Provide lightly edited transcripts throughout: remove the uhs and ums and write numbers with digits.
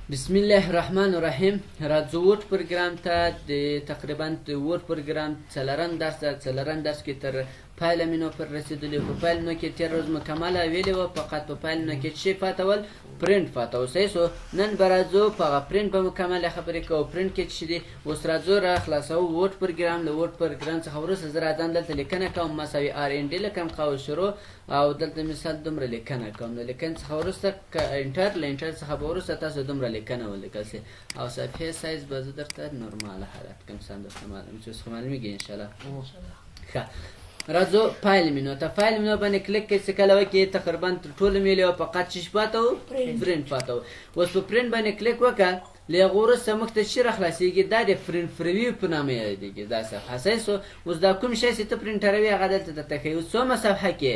بسم الله الرحمن الرحیم. راځو Word پروګرام ته. د تقریبا د Word پروګرام څلورم درس ده. څلورم درس کې تر file menu پر رسېدلي. په file menu کې تېره ورځ مکمله ویلې وه، فقط په file menu کې څه پاته ول؟ پرینټ پاته و. صحیح سو. نن به راځو په هغه پرینټ به مکمله خبرې کوو. پرینټ کې څه دي؟ اوس راځو را خلاصوو Word پروګرام. له Word پروګرام څخه وروسته زه راځم دلته لیکنه کوم، مساوي RND لیکم، قوس شروع، او دلته مثال دومره لیکنه کوم. له لیکنې څخه وروسته enter، له enter څخه به وروسته تاسو دومره لیکنه ولیکل سي، او صفحې سایز به زه درته نورماله حالت کوم، سم درته معلوم چې اوس خو معلومیږي انشاءالله. ښه، راځو file menu ته. file menu باندې کلیک کړئ، څه کله وکړئ تقریبا تر ټولو میلې وه، فقط څه شي پاته و؟ پرینټ پاته و. اوس په پرینټ باندې کلیک وکړه، له هغه وروسته موږ ته چې راخلاصېږي دا د print preview په نامه یادېږي دا صفحه. صحیح سو. اوس دا کوم شی چې ته پرینټروي هغه دلته درته ښیي. اوس څومه صفحه کې؟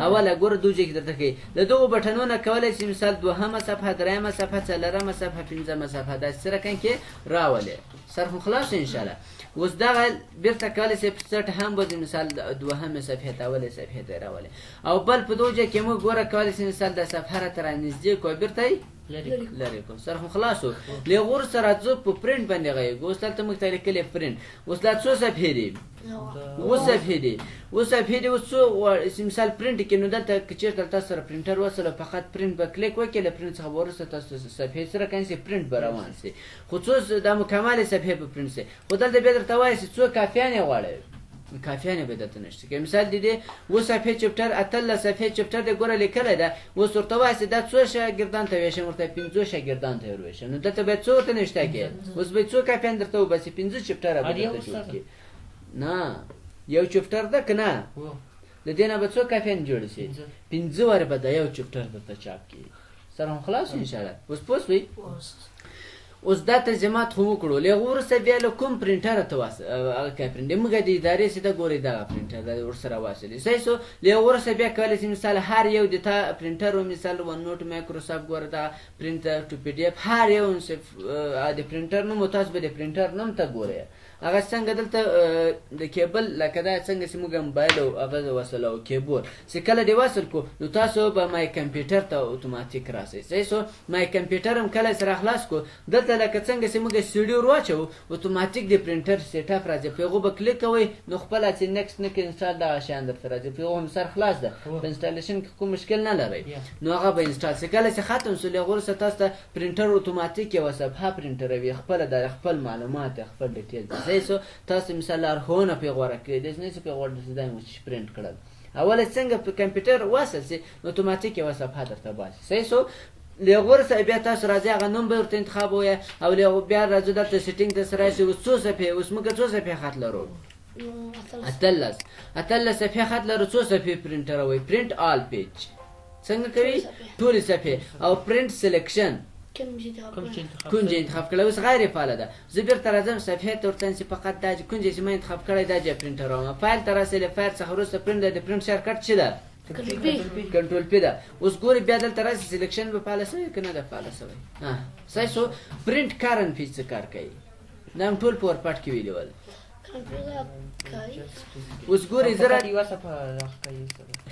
اوله ګوره دوه ځای کې درته ښیي. له دغو بټنونو کولی شي مثال دوهمه صفحه، درېیمه صفحه، څلورمه صفحه، پنځمه صفحه داسې څه رقم کې راولې. سر خو خلاص شو انشاءالله. اوس دغه بیرته کولی شي په څټ هم بوځي، مثال دوهمې صفحې ته، اولې صفحې ته یې راولې. او بل په دغو ځای کې موږ ګوره کولی شي مثال دا صفحه راته رانږدې کړو، بیرته یې لرې کړو. سر خو خلاص شو. له هغه وروسته راځو په پرینټ باندې غږېږو. اوس دلته موږ ته لیکلې پرینټ. اوس دا څو صفحې دي؟ اووه صفحې دي. اووه صفحې دي. اوس څو غواړئ مثال پرینټ کې، نو دلته که چېرته تاسو سره پرینټر وصل، فقط پرینټ به کلیک وکړئ، له پرینټ څخه به وروسته تاسو صفحې سره کړئ چې پرینټ به روان سي، خو څو دا مکملې صفحې به پرینټ سي. خو دلته بیا درته وایي چې څو کافیانې غواړئ، کافیانې به درته نشته. که مثال د دې اووه صفحې chapter، 18 صفحې chapter دی ګوره لیکلی ده. اوس ورته وایي چې دا څو شاګردان ته ویشم؟ ورته پنځو شاګردان ته یې ورویشم. نو دلته باید څو ورته نوشته کړې؟ اوس به څو کافیان درته وباسي؟ 5 چپټره به درته جوړ کړي. نه، یو chapter ده که نه؟ له دې نه به څو کافیان جوړ شي؟ 5 وارې به دا یو chapter درته چاپ کړي. سره هم خلاص شو انشاءالله. اوس پوه شوئ؟ اوس دا تنظیمات خو وکړو. له هغه وروسته بیا له کوم پرینټره ته هغه کوي پرینټ دی، موږ د ادارې سیده ګورئ دغه پرینټر دا ورسره واصل. صحیح سو. له هغه وروسته بیا کولی شي مثال هر یو د تا پرینټر و، مثال OneNote، مایکروسافټ، ګوره دا پرینټر to PDF، هر یو د پرینټر نوم، تاسو به د پرینټر نوم ته ګورئ. هغه څنګه دلته د کیبل لکه دا څنګه چې موږ موبایل او هغه وصلو کیبل چې کله دې وصل کو، نو تاسو به my computer ته اتوماتیک راسئ. صحیح سو. my computer هم کله سره خلاص کو، دلته لکه څنګه چې موږ سي ډي ورواچوو اتوماتیک د پرینټر setup راځي، په هغو به کلیک کوئ، نو خپله چې next نه کې install دغه شیان درته راځي، په هغو هم سر خلاص ده، په installation کې کوم مشکل نه لرئ، نو هغه به install سي. کله چې ختم سو له هغو وروسته تاسو ته پرینټر اتوماتیک یوه صفحه پرینټروي، خپله د خپل معلومات خپل detail. صحیح سو. تاسو مثال لارښوونه پرې غوره کړئ، داسې نه چې پرې غوره چې دا مو چې پرینټ کړل. اوله څنګه په کمپیوټر وصل سي، نو اتوماتیک یوه صفحه درته باسي. صحیح سو. له هغه وروسته بیا تاسو راځئ هغه نوم به ورته انتخابوئ، او له هغه بیا راځو دلته setting ته سره راشي. اوس څو صفحې؟ اوس موږ څو صفحې خط لرو؟ 18. 18 صفحې خط لرو. څو صفحې پرینټروئ؟ print all page څنګه کوي؟ ټولې صفحې. او print selection کوم چې انتخاب کړی اوس غیر فعاله ده. زه بیرته راځم صفحې ته ورته چې فقط دا کوم چې ما انتخاب کړی دا چې پرینټر راوړم. فایل ته راسئ، له فایل څخه وروسته پرینټ ده. د print shortcut څه ده؟ control P ده. اوس ګورئ بیا دلته راسي selection به فعاله سوی که نه ده فعاله سوی؟ صحیح سو. print current page څه کار کوي؟ دا هم ټول په ورپټ کې ویلي ول. اوس ګورئ زه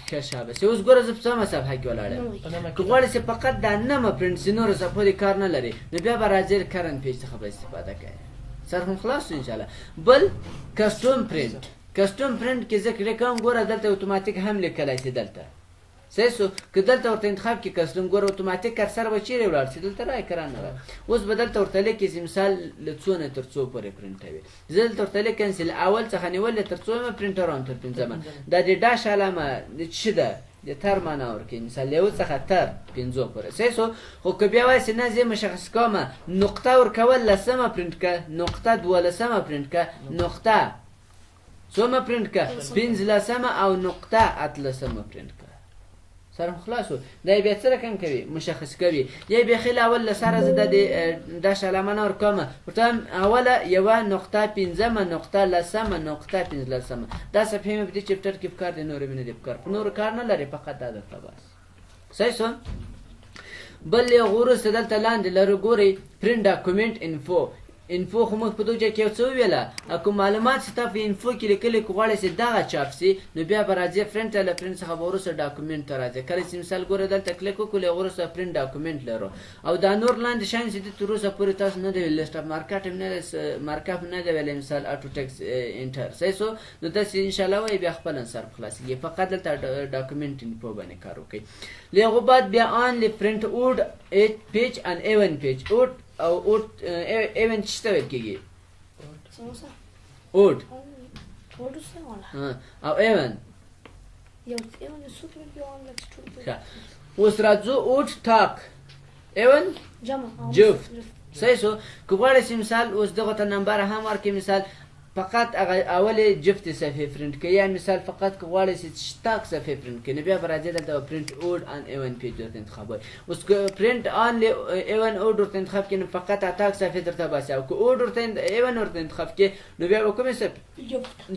ښه شاباسي. اوس ګوره زه په څومه صفحه کې ولاړ یم. که غواړې چې فقط دا نمه پرینټ سي، نورو صفحو دې کار نه لري، نو بیا به راځې current page څخه به استفاده کوې. سر هم خلاص شو انشاءالله. بل custom print. custom print کې زه کلیک کوم، ګوره دلته اتوماتیک هم لیکلی سي دلته. صحیح سو. که دلته ورته انتخاب کړي custom، ګوره اتوماتیک cursor به چیرې ولاړ سي؟ دلته را اکران نه راځي. اوس به دلته ورته لیکي چې مثال له څو نه تر څو پورې پرینټوي. زه دلته ورته لیکم چې له اول څخه نیولې تر څو مې پرینټر وم تر پنځمه. دا د dash علامه د څه ده؟ د تر معنا ورکوي، مثال له یو څخه تر 5 پورې. صحیح سو. خو که بیا وایي چې نه زه مشخص کوم، نقطه ورکول لسمه پرینټ که، نقطه دولسمه پرینټ که، نقطه څومه پرینټ که، 15 او نقطه 18 پرینټ که. سر هم خلاص شو. دا یې بیا څه رقم کوي؟ مشخص کوي. یا یې بیخي له اول له سره زه د دې dash علامه نه ورکوم، ورته وایم اوله یوه نقطه پنځمه نقطه لسمه نقطه 15. دا صفحې مې په دې chapter کې پکار دي، نورې مې نه دي پکار، په نورو کار نه لري، فقط دا درته باسي. صحیح سو. بل یې وروسته دلته لاندې لرو ګورئ print document info. info خو موږ په دغه ځای کې یو څه وویله، کوم معلومات چې تا په info کې لیکلي که غواړې چې دغه چاپ سي نو بیا به راځې پرنټ ته، له پرنټ څخه به وروسته document ته راځې. کله چې مثال ګوره دلته کلیک وکړو، له وروسته print document لرو او دا نور لاندې شیان چې دي تر اوسه پورې تاسو نه دی ویلي، list of markup هم نه دی، markup نه دی ویلی، مثال auto text enter صحیح سو. نو داسې انشاءالله وایي بیا خپل سر خلاصېږي، فقط دلته document info باندې کار وکړئ. له هغو بعد بیا only print odd page and even page. Odd او odd even څه ته ویل کېږي؟ Odd او even. اوس راځو odd تاک even جفت صحیح سو. که غواړې چې مثال اوس دغه ته نمبر هم ورکړې، مثال فقط هغه اولې جفت صفحې پرنټ کوي، یا مثال فقط که غواړې چې تاک صفحې پرنټ کړي نو بیا به راځې دلته به print odd and even page درته انتخابوي. اوس که print only even odd ورته انتخاب کړي نو فقط تاک صفحې درته باسي، او که odd ورته even ورته انتخاب کړي نو بیا به کومې صفحې؟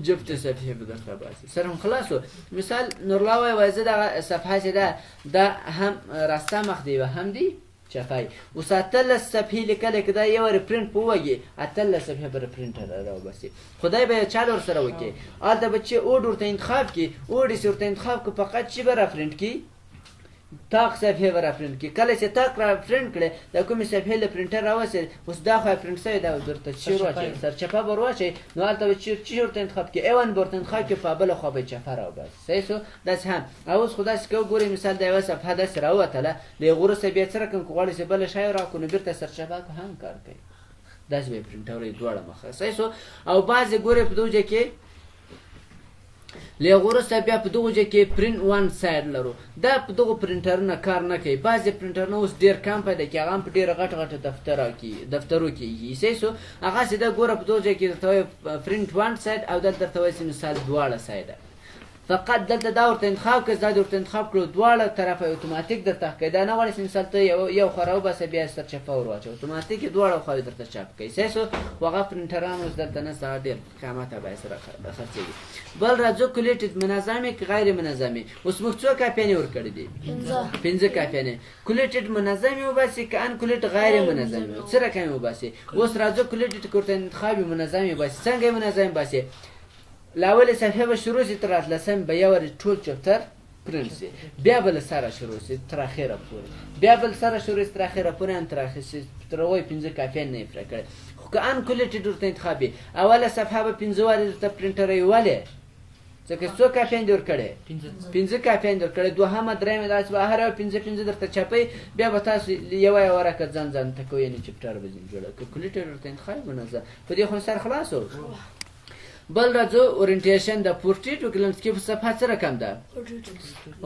جفت صفحې به درته باسي. سره هم خلاص شو. مثال نورلا وایي وایي زه دغه صفحه چې ده دا هم راسته مخ دی هم دی چپای. اوس 18 صفحې لیکلې که دا یو وارې پرنټ په ووږي 18 صفحې به پرنټر راوباسي. خدای به یې چل ورسره وکړي، هلته به چې odd ورته انتخاب کړي، odd یې چې ورته انتخاب کړو فقط چې به را پرنټ کړي تاک صفحې به را پرنټ کړي. کله چې تاک را پرنټ کړې د کومې صفحې له پرنټر راوسي، اوس دا خو یې پرنټ سوې ده درته چې ورواچوي سرچپه به ورواچوي، نو هلته به چې ورته انتخاب کړي even به ورته انتخاب کړي په بله خوا به یې چپه راوباسي. صحیح سو. داسې هم او اوس خو داسې که وګورئ مثال دا یوه صفحه داسې راووتله، له هغه وروسته بیا څه رقم که غواړي چې بله شی راکړو نو بېرته سرچپه هم کار کوي، داسې به یې پرنټوروي دواړه مخه. صحیح سو. او بعضې ګورئ په دغه ځای کې له هغه وروسته بیا په دغو ځای کې print one side لرو. دا په دغو پرنټرونه کار نه کوي، بعضې پرنټرونه اوس ډېر کم پیدا کېږي، هغه هم په ډېره غټ غټو دفترو کې یي. صحیح سو. هغه چې دا ګوره په دغو ځای کې درته وایي print one side او دلته درته وایي چې مثال دواړه side ه، فقط دلته دا ورته انتخاب کړه، دا ورته انتخاب کړو دواړه طرفه اتوماتیک درته ښکاري. دا نه غواړي چې مثال ته یو خوا راوباسه بیا سرچپه ور واچوه، اتوماتیک یې دواړه خواوې درته چاپ کوي. صحیح سو. خو هغه پرنټران اوس دلته نشته، هغه ډېر قیمته بیه سره خرڅېږي. بل راځو collated منظمې که غیر منظمې. اوس موږ څو کاپیانې ورکړې دي؟ پنځه کاپیانې. Collated منظمې وباسي که uncollated غیر منظمې، څه رقم یې وباسي؟ اوس راځو collated که ورته انتخاب یې منظمې وباسي. څنګه یې منظمې باسي؟ له اولې صفحې به شروع سي تر اتلسم به یو وارې ټول chapter پرنټ سي، بیا به له سره شروع سي تر اخره پورې، بیا به له سره شروع سي تر اخره پورې، هم تر اخره سي تر هغو یې 5 کاپیان نه یې پرې کړی. خو که uncollated ورته انتخاب وي اوله صفحه به 5 وارې درته پرنټروي. ولې؟ ځکه څو کاپیان دې ورکړې؟ 5 کاپیان دې ورکړې. دوهمه درېیمه داسې به هر یو 5 5 درته چاپوي، بیا به تاسو یوه یوه ورقه ځان ځان ته کوئ، یعنې chapter به ځینې جوړوي. که collated ورته انتخاب وي منظم په دې خو سر خلاص و. بل راځو orientation ده. پورټریټ او landscape صفحه څه رقم ده؟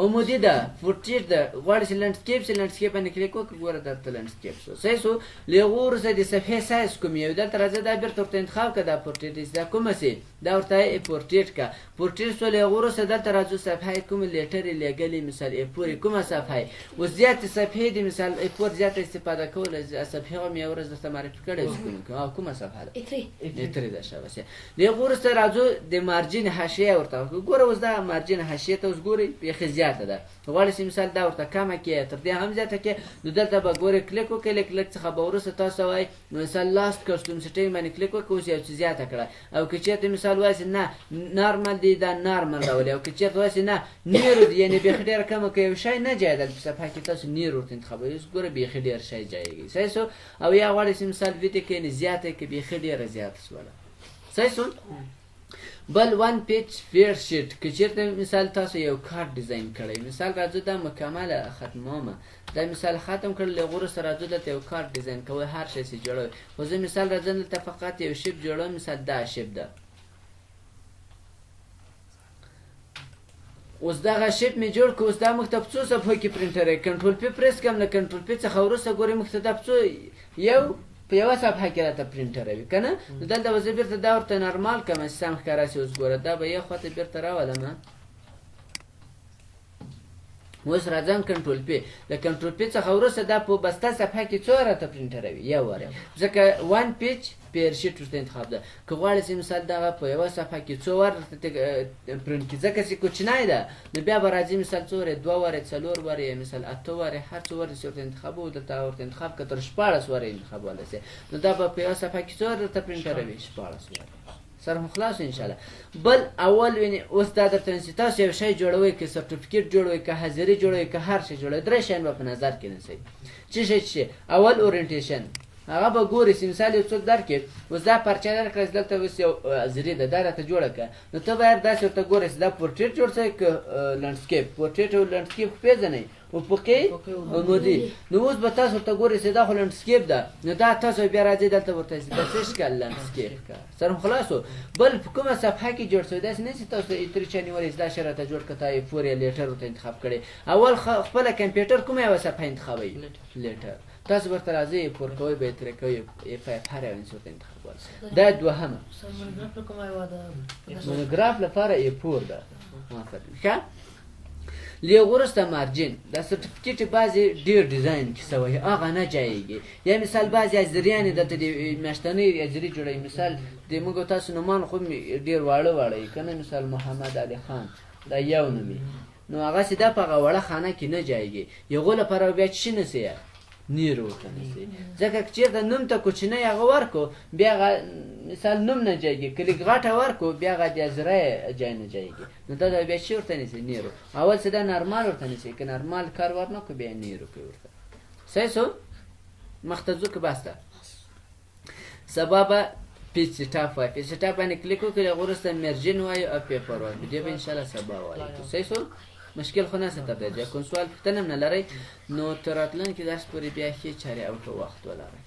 عمودي ده، پورټریټ ده. غواړي چې landscape سي landscape باندې کلیک وکړه، ګوره درته landscape سو. صحیح سو. له هغو وروسته د صفحې سایز کوم یو دلته راځه، دا بېرته ورته انتخاب کړه، دا پورټریټ چې دا کومه سي دا ورته پورټریټ کړه. پورټریټ سو. له هغو وروسته دلته راځو صفحه یې کومې letter یې لېږلې، مثال A4 یې کومه صفحه یې. اوس زیاتې صفحې دي، مثال A4 زیاته استفاده کوله، صفحې هم یوه ورځ درته معرفي کړې چې کومه صفحه ده؟ A3 ده. ښه بس. له هغو وروسته راځو د margin حاشیه ورته وکړو. ګوره اوس دا margin حاشیه ته اوس ګورئ بیخي زیاته ده، غواړئ چې مثال دا ورته کمه کړې تر دې هم زیاته کړې، نو دلته به ګورئ کلیک وکړئ، له کلیک څخه به وروسته تاسو وایئ مثال last custom setting باندې کلیک وکړئ، اوس یو څه زیاته کړه. او که چېرته مثال وایي چې نه normal دی دا normal راولي، او که چېرته وایي چې نه narrow دی یعنې بیخي ډېره کمه کړه، یو شی نه جایدل په صفحه کې تاسو narrow ورته انتخابوئ، اوس ګوره بیخي ډېر شی جایږي. صحیح سو. او یا غواړئ چې مثال width کړئ یعنې زیاته کړئ، بیخي ډېره زیاته سوله. صحیح سو. بل one page feed sheet، که چېرته مثال تاسو یو کارت design کړی، مثال راځو دا مکمله ختمومه، دا مثال ختم کړل، له وروسته راځو دلته یو کارت design کوئ، هر شی چې جوړوئ. خو زه مثال راځم دلته فقط یو shape جوړوم، مثال دا shape ده. اوس دغه shape مې جوړ کړ، اوس دا موږ ته په څو صفحو کې پرنټر control P press کړم، له control P څخه وروسته ګورئ موږ ته دا په څو یو په یوه صفحه کې راته پرنټروي که نه، نو دلته به زه بېرته دا ورته normal کړم چې سم ښکاره شي. اوس ګوره دا به یو خوا ته بېرته راولم. اوس راځم control P. له control P څخه وروسته دا په بسته صفحه کې څو راته پرنټروي؟ یو واره، ځکه one page per sheet ورته انتخاب ده. که غواړې چې مثال دغه په یوه صفحه کې څو واره راته پرنټ کړي، ځکه چې کوچنی ده، نو بیا به راځي مثال څو وارې، دوه وارې، څلور وارې، یا مثال اته وارې، هر څو وارې چې ورته انتخابوو دلته ورته انتخاب که تر 16 وارې انتخابولی شي، نو دا به په یوه صفحه کې څو وارې راته پرنټروي؟ 16 وارې. سره مو خلاص ان شاء الله. بل اول ویني اوس دا درته وایم چې تاسو یو شی جوړوئ، که سرټیفیکیټ جوړوئ، که حاضري جوړوئ، که هر شی جوړوئ، درې شیان به په نظر کې نیسئ. څه شی چې اول orientation، هغه به ګوري چې مثال یو څوک درکړي، اوس دا پرچه درکړه چې دلته اوس یو حاضري ده، دا راته جوړه کړه، نو ته باید داسې ورته ګورې چې دا پورټریټ جوړ شوی که landscape. پورټریټ او landscape خو پېژنئ، افقي عمودي. نو اوس به تاسو ورته ګورئ چې دا خو landscape ده، نو دا تاسو بیا راځئ دلته ورته چې دا څه شکل landscape که سره مو خلاص شو. بل په کومه صفحه کې جوړ شوی، داسې نه چې تاسو A3 چا نیولې چې دا شی راته جوړ کړه، تا A4 یا letter ورته انتخاب کړی. اول خپله کمپیوټر کومه یوه صفحه انتخابوي؟ letter. تاسو ورته راځئ A4 کوئ، به یې ترې کوئ، A5 هر یو انسان ورته انتخابول. دا دوهمه مونوګراف لپاره A4 ده. ښه، لږ وروسته margin. دا سرټیفیکیټ بعضې ډېر ډیزاین کې سوی هغه نه جایږي، یا مثال بعضې حاضریانې دلته د میاشتنۍ حاضري جوړوي. مثال د موږ او تاسو نومان خو ډېر واړه واړه وي که نه، مثال محمد علي خان دا یو نوم وي، نو هغسې دا په هغه وړه خانه کې نه جایږي. هغو لپاره بیا څه شي نسي؟ narrow ورته نیسي، ځکه که چېرته نوم ته کوچنی هغه ورکړو بیا هغه مثال نوم نه جایږي، که لږ غټه ورکړو بیا هغه د حاضرۍ جای نه جایږي، نو دا بیا څه ورته نیسي؟ narrow. اول څه دا normal ورته نیسي، که normal کار ورنه کړو بیا narrow کوي ورته. صحیح سو؟ مخته ځو که بس ده؟ سبا به page setup وایي، page setup باندې کلیک وکړئ، هغه وروسته margin وایي او paper وایي، دې به انشاءالله سبا وایي. صحیح سو؟ مشکل خو نشته تر دې ځایه، کوم سوال پوښتنه هم نه لرئ، نو تر راتلونکي درس پورې بیا ښې چارې او ښه وخت ولرئ.